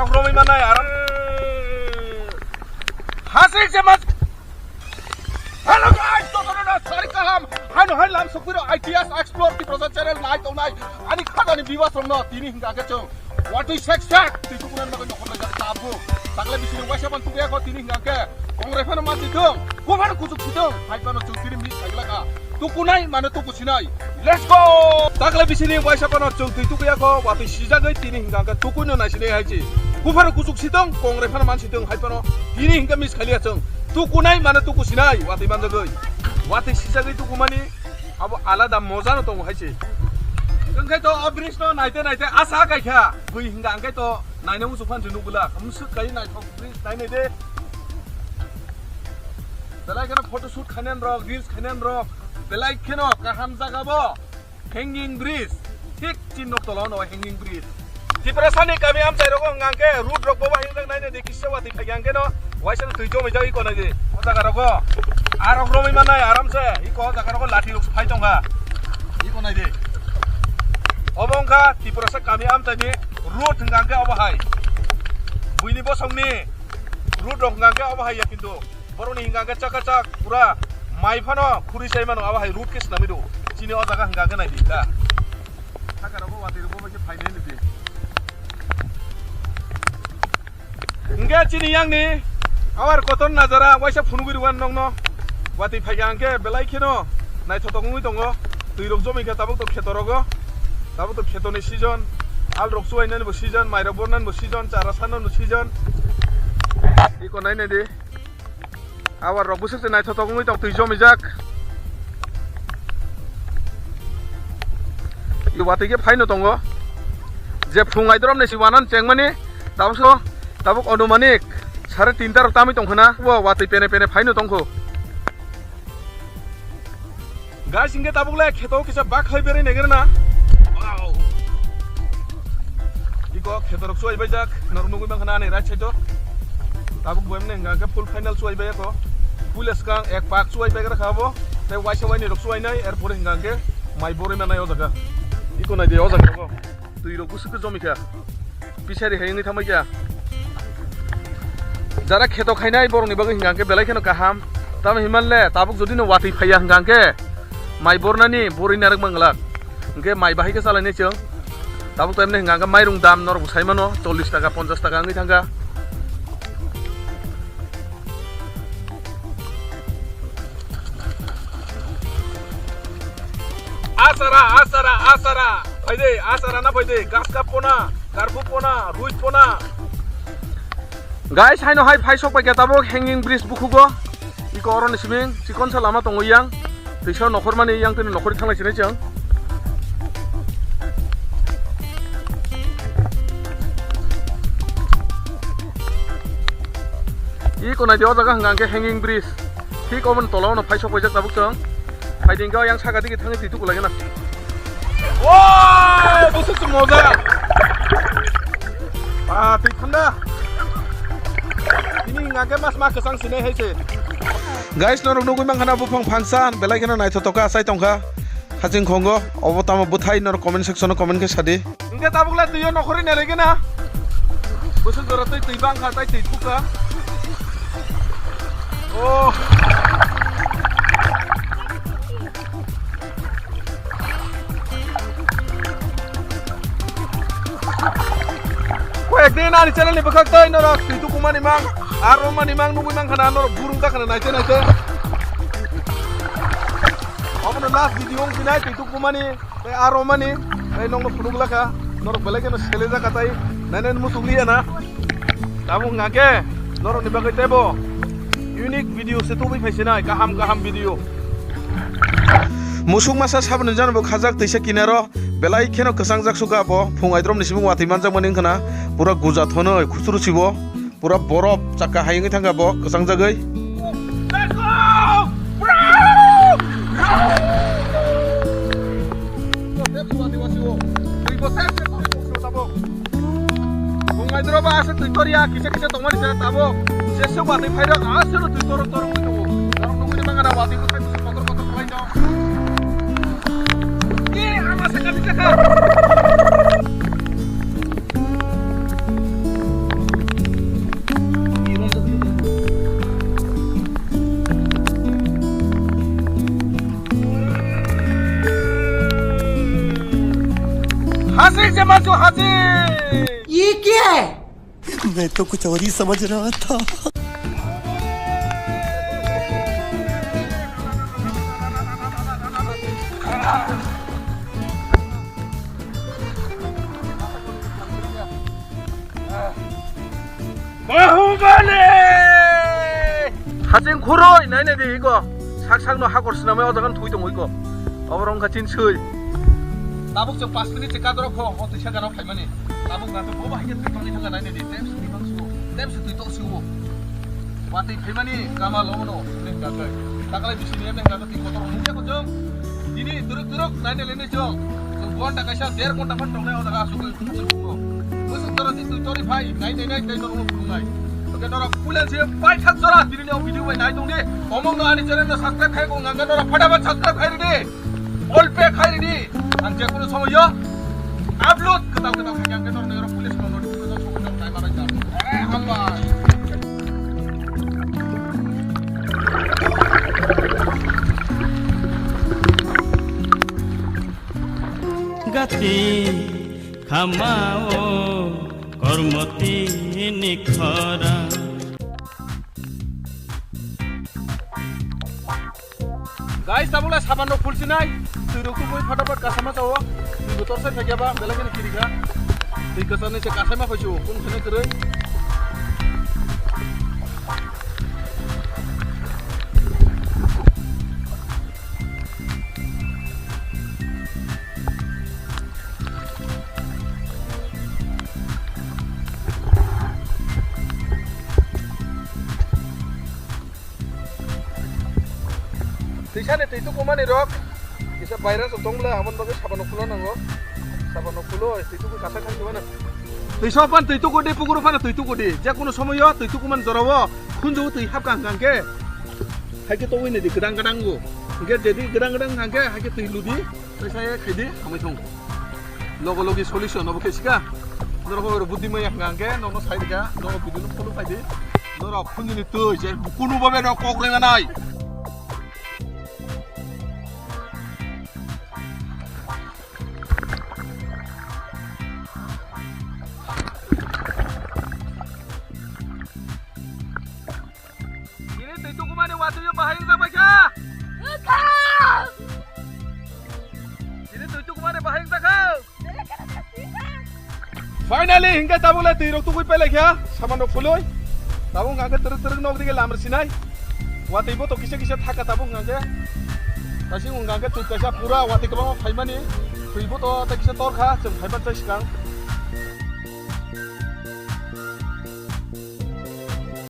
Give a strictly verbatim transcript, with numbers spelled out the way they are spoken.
Romwi manai aram. Hasik se mas. Hello guys, jotono no sari kaham. Haino hai lam sokpiro I T S Explore Tiprasa channel nai tongnai. Ani khajani viewers rokno tini hingka khe chwng watwi sek sek twi tukunan bagwi nokhorlaijak tabuk. Takle bisini waisa ban tukuya kho tini hingka khe kongrai phano mansi thung. Kuphano kuchuk si thung. Hai phano chwng tini miss khailaka. Tukunai mane tuku sinai. Let's go! Takle bisini waisa phano chwng twi tukuya kho watwi sijagwi tini hingka khe tukuino naisinai haisi. Kuphano kuchuk si thung, kongrai phano mansi thung hai phano tini hingka miss khailiya chwng. Tukunai mane tuku sinai watwi manjagwi. Watwi sijagwi tukumani abo alada moja no tongo haisi. Hwnkhe to o bridge no naite naite asa kaikha. Bui hingka hwnkhe to naina muchuk phan se nugula. Mwswk kai naithok bridge nainai de. Belai kheno photo shoot khainani rok, reels khainani rok. Belai kheno kaham jaga bo. Hanging bridge. Thik chini nok tola o no hanging bridge. Tiprasani kami amchai rogo hwnkha hwnkhe road rok bo bahai wngjak nainai de kisa watwi phai hwnkhe no waisa twi jomijak iko nai di. O jaga rogo. Arok romwi mannai aram se. Iko o jaga rogo lati rok phai tongkha. Iko nai di. Obo wngkha Tiprasa kami amchai ni road hwnkha hwnkhe obo hai. Buini bosong ni road rok hwnkha hwnkhe obo hai ya kintu. Borokni hingka khe chaka chak pura mai phano khuri sai mano, abo hai road khe swnamwi rw. Chini o jaga hingka khe nai di ta. Saka rogo watwi rogo bai khe phainai nidi. Hingke chini yang ni awar kotor najara waisa phunugwi rw nokno. Watwi phaikha hingke belai kheno naithotok wngwi tongo. Twi rok jomoi khe tabuk to kheto rogo. Tabuk to kheto ni season. Al rok chuwai nani bo season, mai rok bor nani bo season, chara sanani bo season. Iko nai nai di. Awar rok bwswk se naithotok wngwi tong twi jomijak. I watwi khe phaino tongo. Je phung aidrom ni si wanan chengmani tabuk so tabuk onumanik sare tinta rok tamwi tongkhana. Bo watwi pene pene phaino tongkho. Guys, hingke tabuk le kheto kisa bak khai berwi nai gana. Wow. Iko kheto rok chuwai baijak, norok nugwi mankha na ani right side o. Tabuk bo emne hingka khe full final chuwai bai ako. Full eskang ek pak chuwai bai kha abo. Tei waisa waini rok chuwai nai, er pore hingka khe mai borwi manai o jaga. Iko nai di o jaga o. Twi rok bwswk khe jomikha. Pisari hai wngwi thangbai kha. Jara kheto khainai borokni bagwi hingka hwnkhe belai kheno kaham. Tamo hinmale tabuk jodi no watwi phaiya hingka hwnkhe mai bornani borwi narwk manglak. Hwnkhe mai bahai khe chalainai chwng. Tabuk to emne hingka hwnkhe mairung dam norok bo sai mano chollish taka ponchash taka wngwi thangkha. Asara, asara, asara. Phaide, asara na phaide. Gaska pona, karbu pona, rui pona. Guys, haino hai phai sok pai khe tabuk hanging bridge bukhugo. Iko oro ni siming, chikon sa lama tongo yang. Twisa nokhor mani yang tini nokhor thanglai sinai chwng. Iko nai di o jaga hwnka hwnkhe hanging bridge. Thik oboni tola ono phai sok paijak tabuk chwng. Phai di hwnkhe yang saka digi thangwi twi tuku lagina. Woi, bwswk se moja. Ah, twi thanda. Tini hwnka hwnkhe mas ma kwchang sinai hai se. Guys, norok nugwi mankha na buphang phansa belai kheno naithotok kha, achai tongkha. Haching khongo, obo tamo bwthai norok comment section o comment khe sadi. Hingke tabuk le twi o nokhorwi nai rwgena. Bwswk jora twi, twi bangkha, tai twi thukha. Oh. Koyek din ani channel ni bwkhak twi norok twi tukumani mang, aro mani mang nugwi mankha na norok burung jakhana naite naite. Obono last video wng sinai twi tukumani. Tei aro mani, tei nokno phunuk lakha, norok belai kheno selejak kha tai, nainani muchuk liya na. Tamo hwnka khe, norokni bagwi teibo unique video se tubui phai sinai, kaham kaham video. Musuk masa saboni jano bo khajak twisa kinaro, belai kheno kwchangjak sukha bo, phung aidromni simi watwi manjakmani wngkha na, pura guja thonoi, khusru sibo. Pura borop chakka hai wngwi thangkha bo kwchangjagwi. Twi bo tei se twi bo tabuk. Bung mai doro ba ase twi tor ya, kisa kisa tongmani se tabuk. Jesa watwi phairok ase no twi tor tor wngwi tongo. Norok nugwi mangana watwi bwsai bwsai kotor kotor khlai no. Ye, ama se kami se kha. ये क्या है? मैं तो कुछ और ही समझ रहा था। Bahubali! Haching khuroi, nai nai di iko. Sak sak no hakor sinamai o jagan thui tongo iko. Oborong kachin sui. Tabuk se pas minute se kadro pho, o tisa gana phaimani. Tabuk na to boba hige twi tongni thanga nai nai di. Tem sui bang su. Tem sui twi tong su. Watwi phaimani kama lono ne gagai. Takalai bisini ne gagai kotor mungya ko jong. Dini duruk duruk nai nai lene jong. Jong gonta kaisa der gonta phan tongnai o jaga asuk. Musuk jora si twi tori phai nai nai nai tei norok phungnai. Oke norok pulen se pai thak jora dini o video bai nai tongdi. Omong no ani channel no subscribe khai ko nganga norok phatabat subscribe khai di. All pay khai di. Ang je kono somoyo upload kwtal kwtal khai ang norok nero police no notification somoyo nai marai ja. Eh, hambai. Gati khamao kormoti ni khora. Guys, tabuk le saban rok phulsinai, twi rok tubui phataphot kasama chao, twi bo torsai phaikya ba, belai kheno kirikha, twi kwchangni se kasai ma phaisu, kung kheno kwrwi. Twisani twi tukumani rok kisa virus rok tongla, aboni bagwi sabano khulo nango. Sabano khulo, twi tuku kasa thang mano. Twiso pan twi tuku di, pukuru pan twi tuku di. Je kono somoyo twi tukumani jorao khunju twi hapka hangkhe. Haikhe tongwi nidi, gdang gdang go. Hingkhe jedi gdang gdang hangkhe, haikhe twi ludi. Tei sai khaidi, hamai thung. Logo logi solution obo khe sika. Norok hoi buddhi maya hwnkha hwnkhe, nono sai rikha, nono video no follow khaidi. Norok khunjini twi, je kunu babe no kok rengna nai. Ini twi tukumani watwi o bahai wngjak bai kha. Ini twi tukumani bahai wngjak kha. Finally, hingke tabuk le twi rok tukui pelai kha, saman rok phului. Tabuk hingke twrwk twrwk nok dige lam rwsinai. Watwi bo to kisa kisa thaka tabuk hingke. Tasi hingke tut kaisa pura watwi kwbangma phaimani. Twi bo to ta kisa tor kha, chwng phaiman chai swkang.